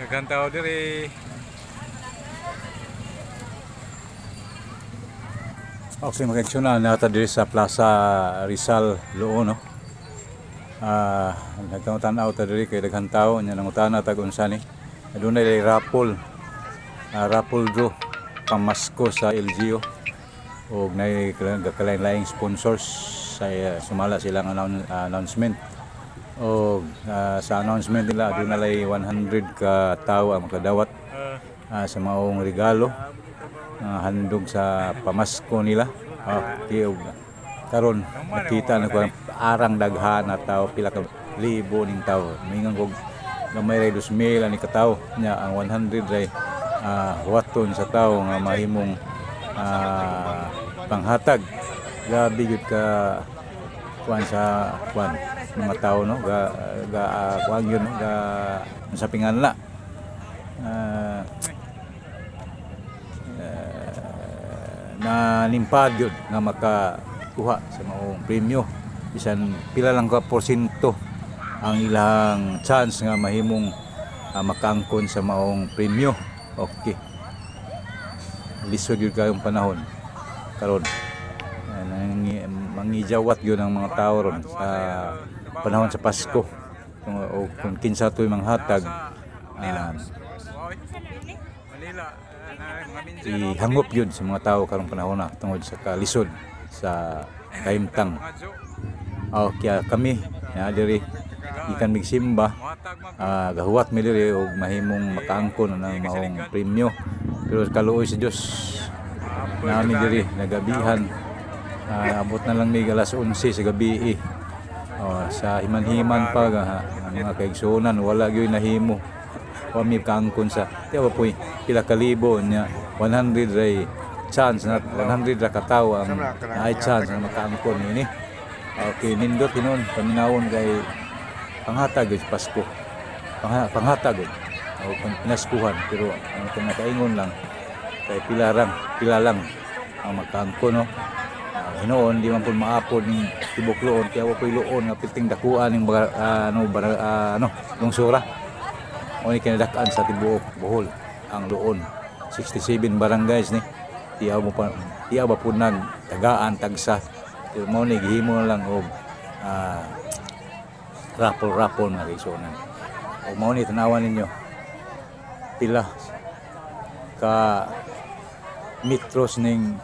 Daghang tao diri. Okay, mga na nata diri sa Plaza Rizal, Loon, no. Nagtanaw ta diri kay daghang tao nya, nangutana tag unsa ni. Adunay raffle. Raffle draw pamasko sa LGU og nay kalain-laing sponsors sa sumala silang announcement. Og sa announcement nila, aduna lay 100 ka tawo ang makadawat sa maong regalo, handog sa pamasko nila. Okay, og karon nakita na ko ang arang daghan na tao, pila ka libo ning tao. Mingon kog gamay ray 2,000 ani ka tawo nya, ang 100 ray huwaton sa tao nga mahimong panghatag. Grabe gyud ka kuan sa kuan mga tao, no, ga ga kuan yun, no? Ga sa pinganla na nimpad yun nga makakuha sa maong premyo, bisan pila lang ka porsyento ang ilang chance nga mahimong makaangkon sa maong premyo. Okay, lisod yun kayong panahon karon. Mangijawat yun ang mga tao ron sa panahon sa Pasko kung, o kung kinsa to'y manghatag, Manila. Ihangop yun sa mga tao karong panahon na tungod sa kalisod sa kahimtang. Oh, kaya kami na diri gikan mig simba, gahuwat mi diri og mahimong makaangkon na ng maong premyo, pero kaluoy sa Dios nami diri nagabihan. Abot na lang mig alas 11 sa gabi eh. Oh, sa himan-himan pa ga, ang mga kaigsuonan, wala gyud nahimo, wa mi kaangkon sa tiya poy pila ka libo nya, 100 ray chance na, 100 ra ka tawo ang ay chance na makaangkon ini. Okay, nindot hinon paminawon kay panghatag gyud sa Pasko. Panghatag gyud o pinaskuhan, pero ang nakaingon lang kay pila lang ang makaangkon, no. Hinuon di man pud maapod ning tibok Loon kaya wa poy Loon nga perting dakuan ning ano ano lungsura o ni kinadak-an sa tibuok Bohol ang Loon. 67 barangays ni, tiyaw mo pa, tiyaw ba pud nag tagaan tagsa, pero mao ni gihimo na lang og raffle raffle, mga kaigsuonan. O mao ni tanawan ninyo pila ka metros ning